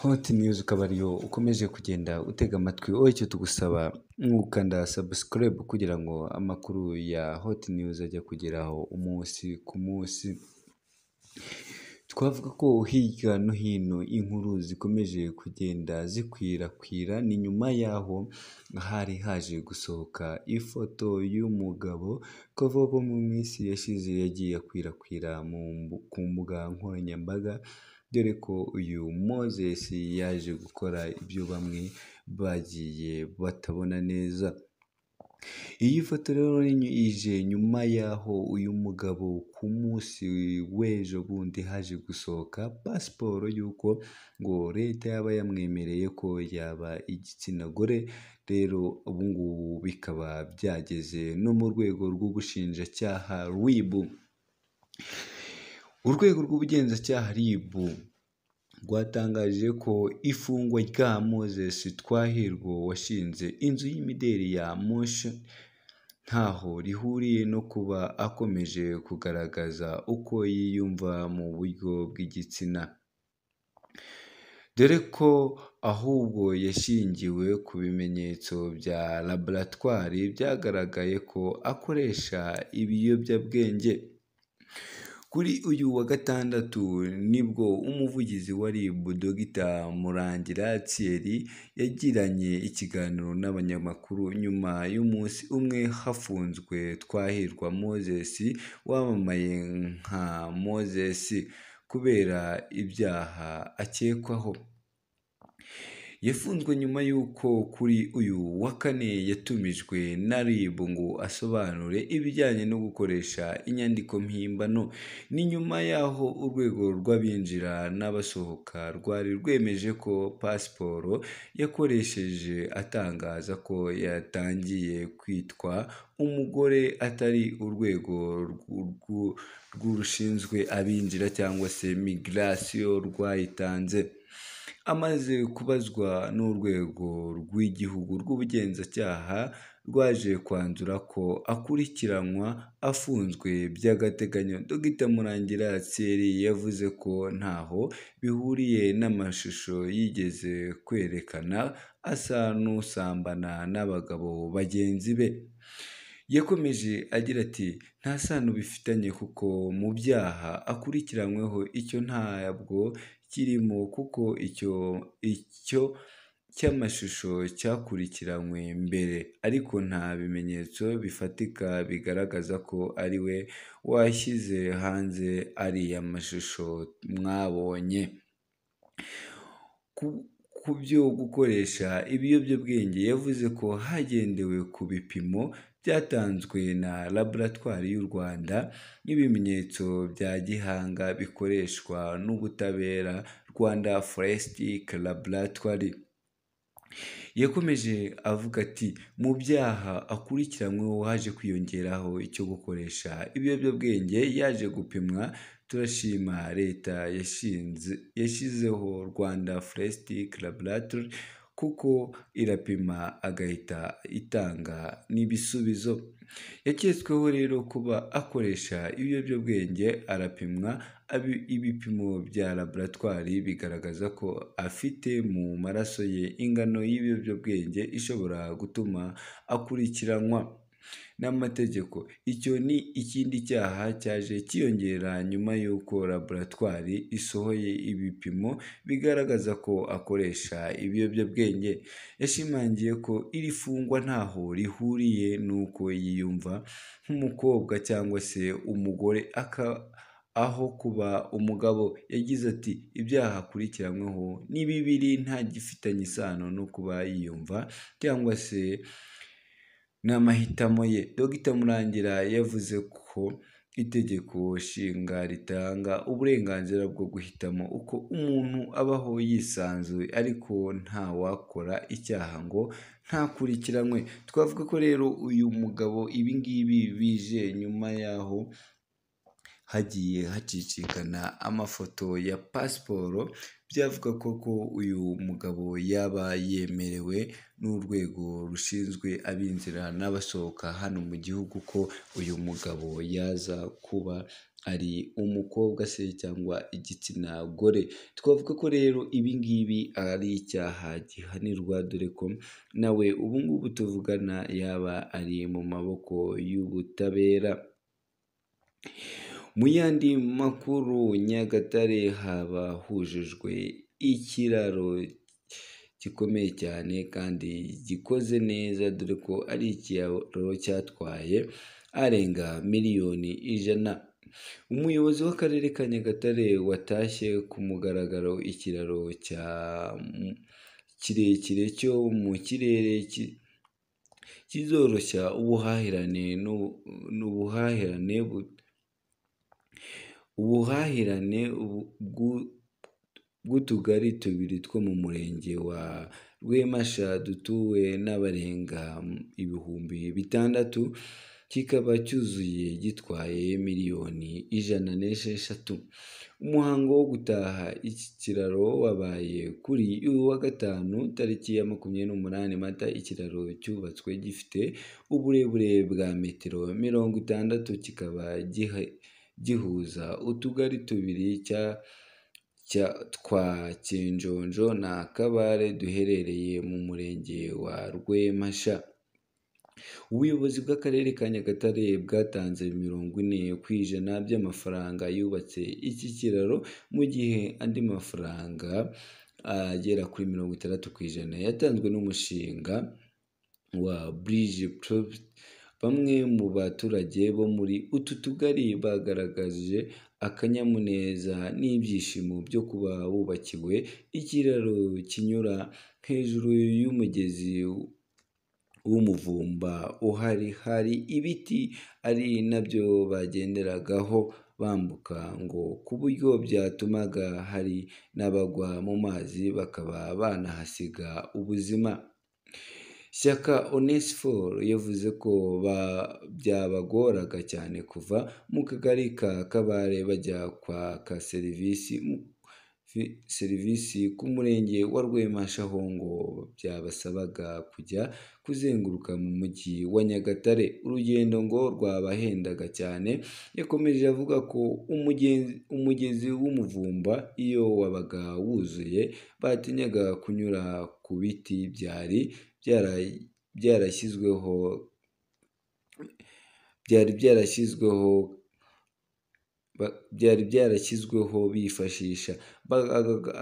Hot News ukaba ariyo ukomeje kugenda utega amatwi. Wowe icyo tugusaba ni ugukanda subscribe kugira ngo amakuru ya Hot News ajye kugeraho umunsi ku munsi. Twavuga ko hirya no hino inkuru zikomeje kugenda zikwirakwira, ni nyuma y'aho hari haje gusohoka ifoto y'umugabo twavuga ko mu minsi yashize yagiye akwirakwira ku mbuga nkoranyambaga, dore ko uyu Moses yaje gukora ibyo bamwe bagiye batabona neza. Iyi foto rero ije nyuma y'aho uyu mugabo ku munsi w'ejo bundi haje gusohoka pasiporo y'uko ngo leta yaba yamwemereye ko yaba igitsina gore, rero ubu ngubu bikaba byageze no mu rwego rw'ubushinjacyaha RIB. Urwego rw'ubugenzacyaha RIB rwatangaje ko ifungwa rya Moses Twahirwa washinze inzu y'imideli ya Moshions ntaho rihuriye no kuba akomeje kugaragaza uko yiyumva mu buryo bw'igitsina, dore ko ahubwo yashingiwe ku bimenyetso bya laboratwari byagaragaye ko akoresha ibiyobyabwenge. Kuri uyu wa gatandatu nibwo umuvugizi wa RIB Dr Murangira Thierry yagiranye ikiganiro n'abanyamakuru nyuma y'umunsi umwe hafunzwe Twahirwa Moses wamamaye nka Moses kubera ibyaha akekwaho. Yafunzwe nyuma y'uko kuri uyu wa kane yatumijwe na RIB ngo asobanure ibijyanye no gukoresha inyandiko mpimbano. Ni nyuma y'aho urwego rw'abinjira n'abasohoka rwari rwemeje ko pasiporo yakoresheje atangaza ko yatangiye kwitwa umugore atari urwego rw'urushinzwe abinjira cyangwa se migirasiyo rwayitanze. Amaze kubazwa n'urwego rw'igihugu rw'ubugenzacyaha rwaje kwanzura ko akurikiranwa afunzwe by'agateganyo. Dr Murangira Thierry yavuze ko ntaho bihuriye n'amashusho yigeze kwerekana asa n'usambana n'abagabo bagenzi be. Yakomeje agira ati nta sano bifitanye kuko mu byaha akurikiranyweho icyo ntabwo kirimo, kuko icyo cy'amashusho cyakurikiranywe mbere, ariko nta bimenyetso bifatika bigaragaza ko ari we washyize hanze ariya mashusho mwabonye. Ku byo gukoresha ibiyobyabwenge yavuze ko hagendewe ku bipimo byatanzwe na laboratwari y'u Rwanda n'ibimenyetso bya gihanga bikoreshwa n'ubutabera Rwanda Forensic Laboratory. Yakomeje avuga ati mu byaha akurikiranyweho haje kwiyongeraho icyo gukoresha ibiyobyabwenge, yaje gupimwa. Turashima leta yashyizeho Rwanda Forensic Laboratory kuko irapima agahita itanga n'ibisubizo. Yaketsweho rero kuba akoresha ibiyobyabwenge, arapimwa, ibipimo bya laboratwari bigaragaza ko afite mu maraso ye ingano y'ibiyobyabwenge ishobora gutuma akurikiranwa n'amategeko. Icyo ni ikindi cyaha cyaje cyiyongera nyuma y'uko laboratwari isohoye ibipimo bigaragaza ko akoresha ibiyobyabwenge. Yashimangiye ko iri fungwa ntaho rihuriye n'uko yiyumva nk'umukobwa cyangwa se umugore aho kuba umugabo. Yagize ati ibyaha akurikiranyweho ni bibiri, nta gifitanye isano no kuba yiyumva cyangwa se n'amahitamo ye. Dr Murangira yavuze ko itegeko nshinga ritanga uburenganzira bwo guhitamo uko umuntu abaho yisanzuye, ariko ntawakora icyaha ngo ntakurikiranwe. Twavuga ko rero uyu mugabo ibi ngibi bije nyuma y'aho hagiye hacicikana amafoto ya pasiporo, byavuga ko uyu mugabo yaba yemerewe n'urwego rushinzwe abinjira n'abasohoka hano mu gihugu ko uyu mugabo yaza kuba ari umukobwa se cyangwa igitsina gore. Twavuga ko rero ibi ngibi ari icyaha gihanirwa, dore ko nawe ubu ngubu tuvugana yaba ari mu maboko y'ubutabera. Mu yandi makuru, Nyagatare haba hujujwe ikiraro gikomeye cyane kandi gikoze neza, dore ko ari ikiraro cyatwaye arenga miliyoni 100. Umuyobozi w'akarere ka Nyagatare watashye ku mugaragaro ikiraro cya kirekire cyo mu kirere kizoroshya ubuhahirane bw'utugari tubiri two mu murenge wa Rwempasha dutuwe n'abarenga 6000, kikaba cyuzuye gitwaye miliyoni 106. Umuhango wo gutaha iki kiraro wabaye kuri uyu wa gatanu tariki ya 28 Mata. Ikiraro cyubatswe gifite uburebure bwa metero 60, kikaba gihuza utugari tubiri twa Cyenjonjo na Kabare duherereye mu murenge wa Rwempasha. Ubuyobozi bw'akarere ka Nyagatare bwatanze 40% by'amafaranga yubatse iki kiraro, mu gihe andi mafaranga agera kuri 60% yatanzwe n'umushinga wa Bridge. Bamwe mu baturage bo muri utu tugari bagaragaje akanyamuneza n'ibyishimo byo kuba bubakiwe ikiraro kinyura hejuru y'umugezi w'umuvumba uhari, hari ibiti ari nabyo bagenderagaho bambuka, ngo ku buryo byatumaga hari n'abagwa mu mazi bakaba banahasiga ubuzima. Shyaka Onesphore yavuze ko byabagoraga cyane kuva mu kagari ka Kabare bajya kwaka serivisi ku murenge wa Rwempasha, ho ngo byabasabaga kujya kuzenguruka mu mujyi wa Nyagatare, urugendo ngo rwabahendaga cyane. Yakomeje avuga ko umugezi w'umuvumba iyo wabaga wuzuye batinyaga kunyura ku biti byari byarashyizweho bifashisha.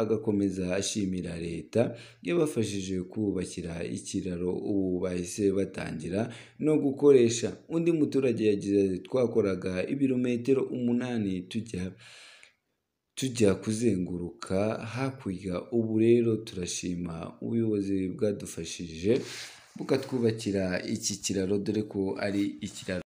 Agakomeza ashimira leta yabafashije kubakira ikiraro ubu bahise batangira no gukoresha. Undi muturage yagize ati twakoraga ibirometero 8 tujya kuzenguruka hakurya, ubu rero turashima ubuyobozi bwadufashije bukatwubakira iki kiraro, dore ko ari ikiraro.